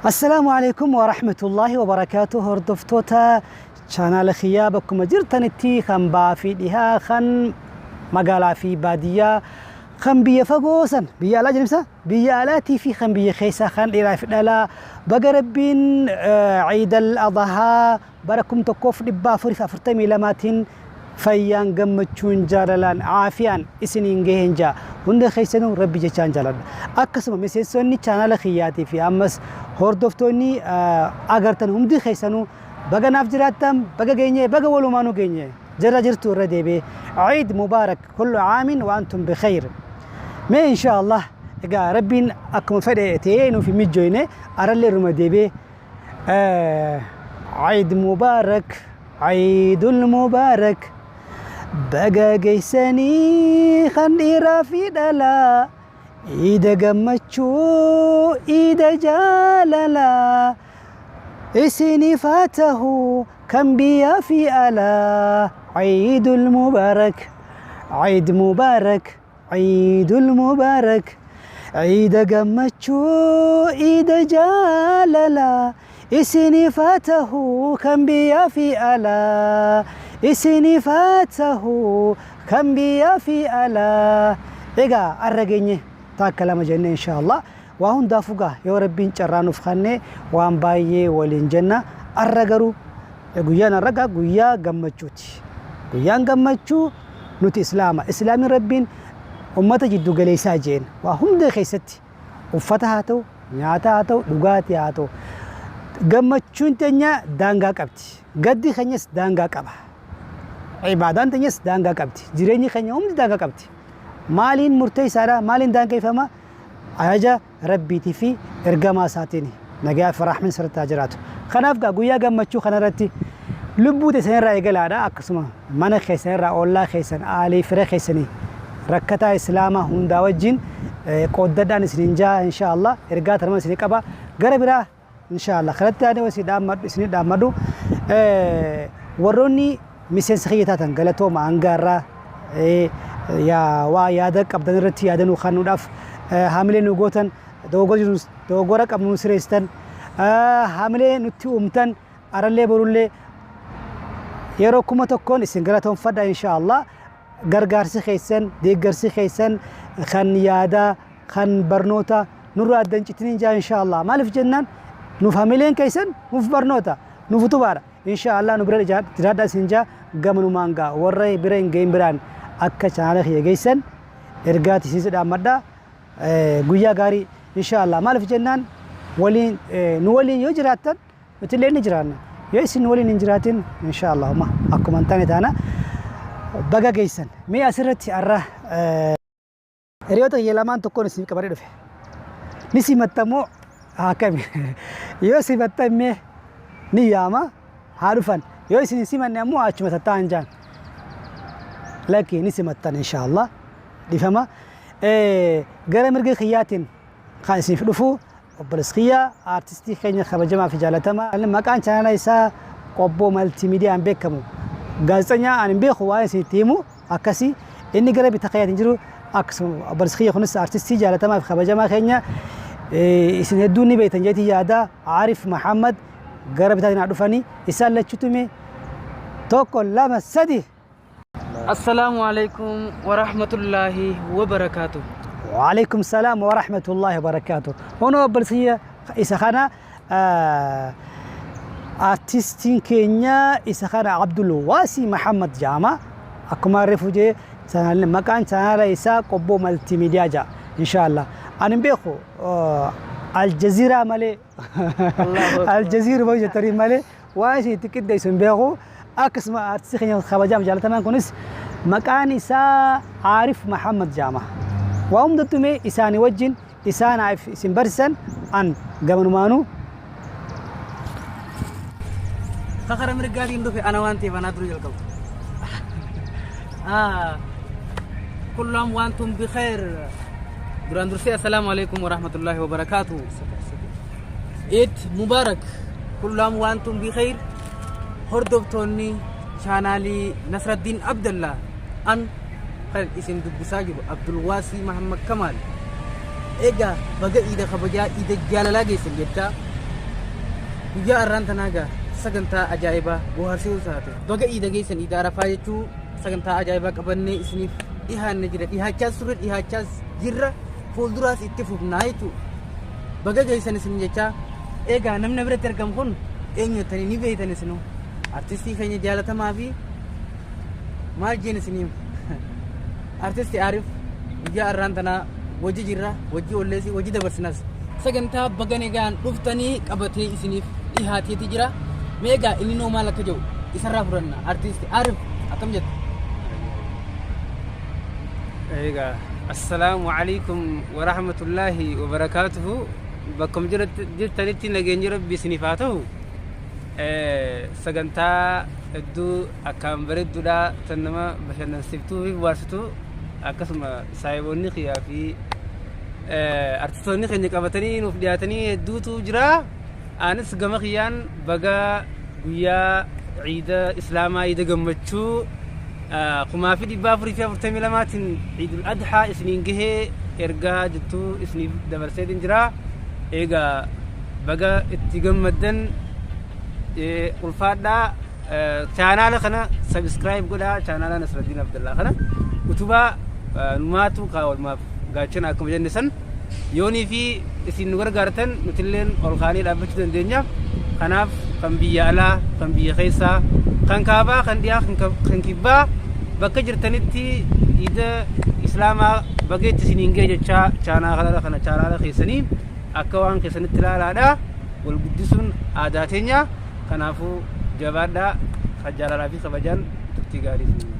Assalaamu alaikum wa rahmatullahi wa barakaatuh. Hordoftoota chaanaala kiyyaa bakkuma jirtanitti, kan ba'aa fi dhihaa, kan magaalaa fi baadiyyaa, kan biyya fagoo san biyya alaa jedhamsa, biyya alaatii fi kan biyya keessaa, kan dhiiraa fi dhalaa, baga Rabbiin Ciidal Adhaa bara 1442tiin fayyaan, gammachuun, jaalalaan, aafiyaan isiniin gaheen jaa. Hunda keessanuu Rabbi jechaan jaaladha. Akkasuma miseensonni chaanaala kiyyaatii fi ammas hordoftoonni agartan hundi keessanuu baga naaf jiraattan, baga geenye, baga walumaanuu geenye. Jara jirtu irra deebi'ee Eid Mubarak, kullu aamin wa antum bikhayr. Mee insha Allah egaa Rabbiin akkuma fedhe ta'ee nuuf hin mijjooyne, arallee irruma deebi'ee Eid Mubarak, Eidul Mubarak, baga geessanii kan dhiiraa fi dhalaa, iida gammachuu, iida jaalalaa isiniif haa tahu kan biyyaa fi alaa. Eidul Mubarak, Eid Mubarak, Eidul Mubarak, iida gammachuu, iida jaalalaa isiniif haa tahu kan biyyaa fi alaa, isiniif haa tahu kan biyyaa fi alaa. Egaa arra geenye, takka lama jenne. Insha Allah waa hundaafuu gaa yoo Rabbiin carraa nuuf kenne waan baay'ee waliin jenna. Arra garuu guyyaan arra gaa guyyaa gammachuuti. Guyyaan gammachuu nuti Islaama, Islaamin Rabbiin ummata jiddu galeessaa jeen. Waa hunda keessatti, uffata haa ta'u, nyaata haa ta'u, dhugaatii haa ta'u, gammachuun teenya daangaa qabdi, gaddi keenyas daangaa qaba, ibaadaan teenyas daangaa qabdi, jireenyi keenya hundi daangaa qabdi. Maaliin murteessaadha? Maaliin daangeffama? Ajaja Rabbiitii fi ergamaa isaatiin, nagaa fi rahmin sirriitti haa jiraatu. Kanaaf gaa guyyaa gammachuu kanarratti lubbuu teessan irraa eegalaadha. Akkasuma mana keessan irraa, ollaa keessan, aalii fira keessanii, rakkataa Islaamaa hundaa wajjin qooddadhaan isiniin jaa. Insha Allah ergaa tanuma isinii qaba. Gara biraa insha Allah kanatti aanee isin dhaammadhu, isinii dhaammadhu. Warroonni miseensa kiyya taatan galatooma. Hangaarraa yaa waa yaada qabdan irratti yaada nuu kennuudhaaf haamilee nu gootan, dogoggora qabnu nu sireessitan, haamilee nutti uumtan, arallee borullee yeroo 1000n isin galatoonfadha. Insha Allah gargaarsi keessan, deeggarsi keessan kan yaadaa, kan barnoota nurraa adda hin citiniin jaa. Insha Allah maaliif jennaan, nuuf hamileen keessan nuuf barnoota, nuuf utubaadha. Insha Allah nu bira jiraadhaa isin jaa. Gamanumaan gaa warra bira hin gahin biraan akka chaanaala kiyya geessan ergaa tisiisa dhaammadha. Guyyaa gaarii. Insha Allah maaliif jennaan, waliin nu waliin yoo jiraattan nuti illee ni jiraanna. Yoo isin nu waliin hin jiraatin, insha Allah homa akkuma hin taane taana. Baga geessan. Mee asirratti har'a hiriyoota kiyya lamaan tokkoon isin qabadhee dhufe. Ni simattamoo akkami? Yoo simattan mee ni yaama, haa dhufan. Yoo isin hin simanne ammoo achuma tattaa'an jaan. Lakki, ni simattan insha Allah. Dhifama. Gara mirga kiyyaatiin kan isiniif dhufu obboleessa kiyya, aartistii keenya kabajamaa fi jaalatamaa, maqaan chaanaala isaa Qobboo Maltiimiidiyaan beekamu, gaazexeessaa ani hin beeku waan isinitti himu akkasii. Inni gara bita kiyyaatiin jiru akkasuma obboleessa kiyya kunis aartistii jaalatamaa fi kabajamaa keenya, isin hedduun ni beektan jeetii yaada, Aarif Mahammad gara bitaatiin haa dhufanii. Isaan lachuutu mee tokko, lama, sadi. Assalaamu alaikum wa rahmatullahi wa barakaatuh. وعليكم السلام ورحمة الله وبركاته. هنا obboleessa isa kana, artistiin keenya isa kana, Abdul Waasii Mahammad jedhama. Akkuma reefu jee, maqaan chaanaala isaa Qobboo Maltiimiidiyaa jedha. Insha Allah. Ani hin beeku Aljaziiraa malee, Aljaziiraa malee jettanii malee waan isin itti qindeessu hin beeku. Akkasuma artistii keenya kabajaam jaalatamaan kunis maqaan isaa Aarif Mahammad jedhama. Waa hundattuu mee isaanii wajjin isaanaaf isin barsiisan an gamanumaanuu. Kakara mirgaatiin dhufe ana waan ta'eef anaa dura jalqabu. Kullu aam wa antum bikhair. Duraan dursee assalaamu alaikum wa rahmatullahi wa barakaatuh. Eid Mubarak. Kullu aam wa antum bikhair. Hordoftoonni chaanaalii Nasraddiin Abdallah, an kan isin dubbisaa jiru Abdulwaasii Mahammad Kamaal. Egaa baga iida kabajaa, iida jaalalaa geessan jechaa. Guyyaa arraan tanaa gaa sagantaa ajaa'ibaa bohaarsituu taate baga iida geessan iida arafaa jechuu sagantaa ajaa'ibaa qabannee isiniif dhihaanne jira. Dhihaachaas turre dhihaachaas jirra fuulduraas itti fufnaa jechuu. Baga geessan isin jechaa egaa namni biratti argamu kun eenyu jettanii ni beektan isinuu. Artistii keenya jaalatamaa fi maal jeen isiniif artisti Aarif guyyaa arraan tanaa wajji jirra wajji olleesii wajji dabarsinas. Sagantaa baga nagaan dhuftanii qabatee isiniif dhihaateeti jira. Mee egaa inni noo maal akka jedhu isarraa fudhanna. Artisti Aarif akkam jetta? Egaa assalaamu alaikum wa rahmatullaahi wa barakaatuhu. Bakkuma jirtanitti nageenyi rabbi isiniif haa ta'u. Sagantaa hedduu akkaan bareedduudha tan nama bashannansiiftuu fi bohaarsitu akkasuma saahiboonni kiyyaa fi artistoonni keenya qabatanii nuuf dhiyaatanii hedduutu jira. Anis gama kiyyaan baga guyyaa ciida islaamaa ciida gammachuu 1442tiin ciidul adhaa isiniin gahee ergaa jettuu isiniif dabarseetiin jira. Egaa baga itti gammaddan ulfaadhaa chaanaala kana subscribe godhaa chaanaala Nasraddiin Abdallaa kana utubaa numaatu kaa olmaaf gaachana akkuma jenne san yoonii fi isin nu gargaartan nutilleen ol kaanee dhaabbachuu dandeenya. Kanaaf kan biyya alaa kan biyya keessaa kan kaabaa kan dhiyaa kan kibbaa bakka jirtanitti iida islaamaa baga itti isiniin ga'e jechaa chaanaala kana chaanaala keessanii akka waan keessanitti ilaalaadha. Wal guddisuun aadaa teenya. Kanaafuu jabaadhaa kan jaalalaa fi kabajaan turtii gaarii isin.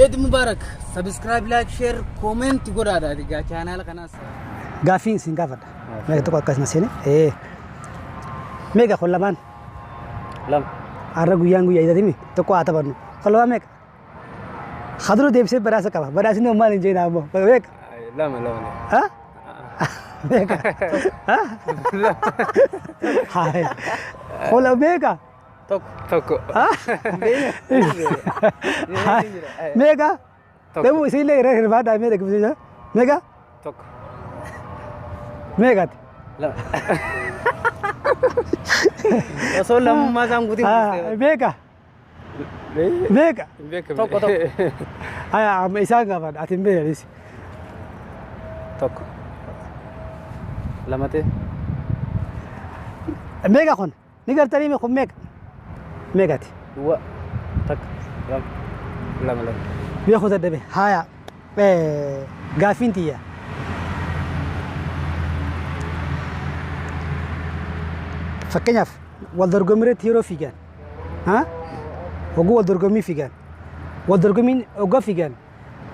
Eid Mubarak. Subscribe, like, share, comment godhaadha egaa chaanaala kanaas. Gaaffiin isin gaafadha. Meeqa tokko akkasuma seene. Meeqa kun lamaan? Lama. Har'a guyyaan guyyaa idatimi tokko haa taphannu. Kun lamaan meeqa? Kaduru deebisee badhaasa qaba. Badhaasni maal hin jeenaa ammoo. Meeqa? Lama lama. Ha? Meeqa? Ha? Hayi. Kun meeqa? Tokko. Tokko. Ha? Meeqa? Tokko. Deemu isiillee irra hirmaadhaa meeqa dubbisee meeqa? Tokko. Meeqati? Lama. Osoo lammummaa isaan guutiin buustee. Meeqa? Meeqa? Hin beekamne. Tokko, tokko. Haya amma isaan gaafadha ati hin beekanis. Tokko. Lama ta'e. Meeqa kun? Ni gartanii kun meeqa? Meeqati? Duwwaa. Takka. Lama. Lama lama. Beekuu dadhabe. Haya gaaffiin tiyya. Fakkeenyaaf wal dorgommii irratti yeroo fiigan hogguu wal dorgommii fiigan wal dorgommiin hoggaa fiigan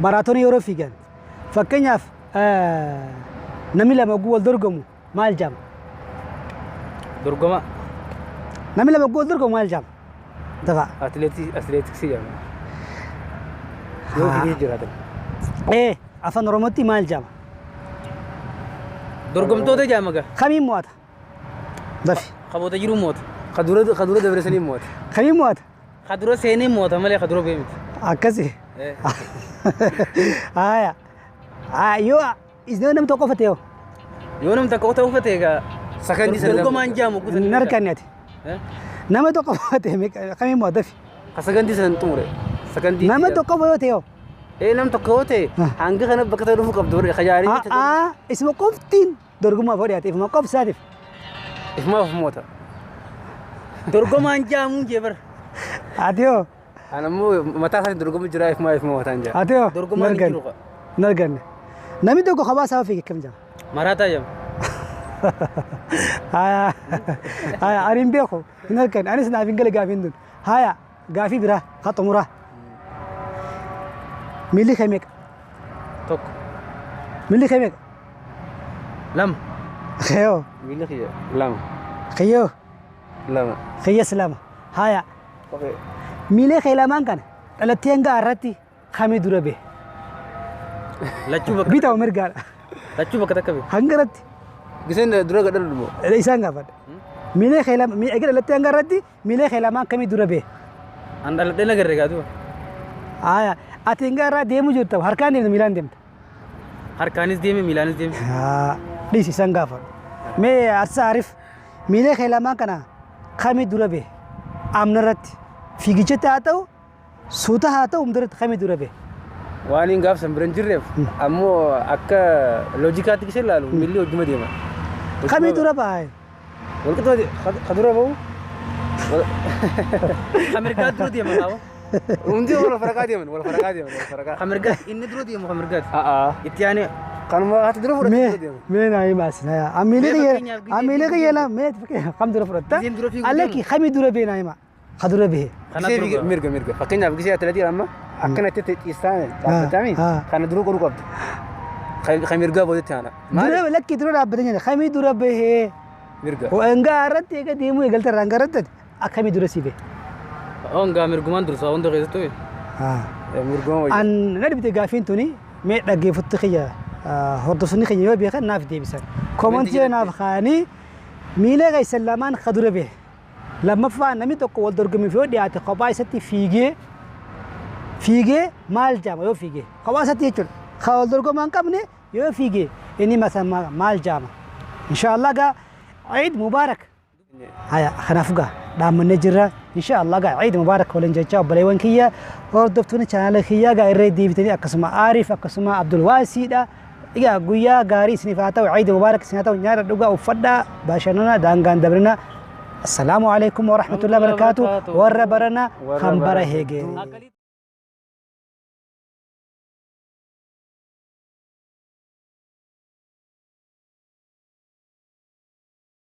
maraatoonii yeroo fiigan fakkeenyaaf namni lama hogguu wal dorgomu maal jedhama? Dorgoma. Namni lama hogguu wal dorgomu maal jedhama? Dafa. Atileetiksii jedhama. Yoo fiigee jiraatan. Afaan Oromootti maal jedhama? Dorgomtoota jedhama gaa. Kamiin mo'ata? Dafi. Kaboota jiru moota. Kadura dabarsanii mo'ata. Kamiin mo'ata? Kadura seenee moota malee kadura ba'e miti. Akkasi. Haya. Yoo isin namni tokko uffate yoo Yoo namni takka uffate uffate egaa. Sakandii sana Dorgomaan jedhamu guutuu. hin arganne ati. Nama tokko uffate kamiin mo'ata dafi? Ka sakandii sana xumure. Sakandii. Nama tokko yoo ta'e yoo. Nam tokko yoo ta'e hanga kana bakka ta'e dhufuu qabdu warri kajaarii. Isuma qoftiin dorgommaaf yoo dhiyaate ifuma qofsaatiif. Ifumaaf mo'ata. Dorgomaan jedhamuun jee bara. Ati yoo. Ana immoo mataa isaatiin dorgomu jira ifumaa ifuma mo'ataan jira. Ati yoo. Dorgomaan hin jiru. Hin arganne. Namni tokko kophaa isaa fiige akkam jedhama? Maraataa jedhama. Haya. Haya ani hin beeku hin arganne anis naaf hin gale gaafiin tun. Haya gaafii biraa haa xumuraa. Miilli kee meeqa? Tokko. Miilli kee meeqa? Lama. Kiyyoo. Miilli kiyya lama. Kiyyoo. Lama. Kiyyas lama. Haya. Kophee. Miilee kee lamaan kana dhalattee hanga har'aatti kamii dura bahe? Lachuu bakka. Bitaa moo mirgaadha? Lachuu bakka takka bahe. Hanga irratti Giseen dura gadhadhu moo? Isaan gaafadha. Miilee kee lama eega dhalattee hanga har'aatti miilee kee lamaan kamii dura bahe? An dhaladhee nagarre gaatu. Haya. Ati hanga har'aa deemuu jirta harkaan deemta miilaan deemta? Harkaanis deeme miilaanis deeme. Dhiisi isaan gaafadhu. Mee Arsa Arif miilee kee lamaan kana Kami dura bahe? Amna irratti fiigichatti haa ta'u, suuta haa ta'u, hunda irratti kami dura bahe? Waan hin gaafsan bira hin jirreef ammoo akka loojiikaatti kisee ilaalu miilli hojjuma deema. Kami dura bahe? Walqixa ka dura bahu. Ka mirgaa dura deema qaaba. Hundi wal faraqaa deeman, wal faraqaa deeman, wal faraqaa. Ka mirgaa inni dura deemu ka mirgaati. A'aa. Itti aanee Kanuma ati dura fudhattee Mee dura deema. mee naa himaa isin haa. Amiilee Mee kiyya fakkeenyaaf gizee amiilee fiiguu kiyya lama mee fakkeenyaaf kam dura fudhatta? Gizeen dura fiiguu Alaki deemu. kami dura bahe naa himaa? Ka dura bahe. Kana Gisee dura fiigi- baha. Mirga, mirga. Fakkeenyaaf gisee atileetii amma akkanatti itti ciistaa dhaabbatami ah. kana dura godhuu qabdu. Kan mirgaa boodatti aana. Maali? Dura lakki dura dhaabbatanii jedhan kamii dura bahee? Mirga. Hangaa irratti eega deemuu eegalta irraa hangaa irratti akkamii dura sii bahe? Hongaa mirgumaan dursaa hunda keessattuu. Mirguma wayya. An na dhibde gaafiin tuni, mee dhaggeeffattu kiyya, hordoftoonni keenya yoo beekan naaf deebisan. Koomantii naaf kaa'anii miila keessan lamaan ka dura bahe. Lammaffaa, namni tokko wal dorgommiif yoo dhiyaate kophaa isatti fiigee fiigee maal jaama yoo fiigee kophaa isatti jechuudha. Ka wal dorgomaa hin qabne yoo fiige inni maal jaama? Inshaallah gaa Eid Mubarak. Haya, kanaaf gaa dhaammannee jirra. Inshaallah gaa Eid Mubarak waliin jechaa, obboleewwan kiyya hordoftoonni chaanaala kiyyaa gaa irra deebitanii akkasuma Aariif akkasuma Abdul Waasiidha. Egaa guyyaa gaarii isiniif haa ta'u, Eid Mubarak isin haa ta'u, nyaata dhugaa, uffadhaa, bashannana, daangaan dabrina. Assalaamu alaikum wa rahmatullahi wa barakaatu. Warra barana kan bara heegee.